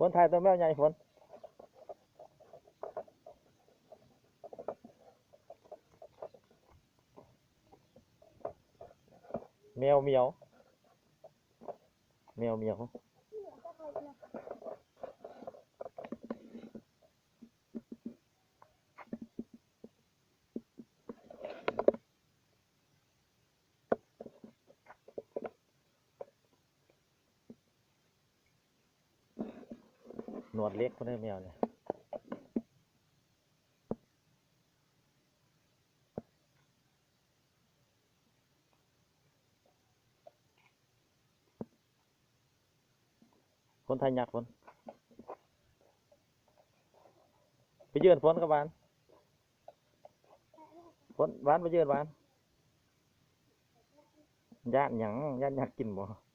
ຄົນຖ່າຍຕົວແມວໃຫຍ່ພຸ້ນ. ແມວໝຽວ ແມວໝຽວ. ໜວດເຫຼັກພຸ້ນເດີແມວນີ້. ຄົນໄທຍັດພຸ້ນ. ໄປຢືນພຸ້ນກັບຫວານ. ຄົນ ຫວານ ໄປຢືນຫວານ. ຢ້ານຫຍັງ? ຢ້ານຍັດກິນບໍ່?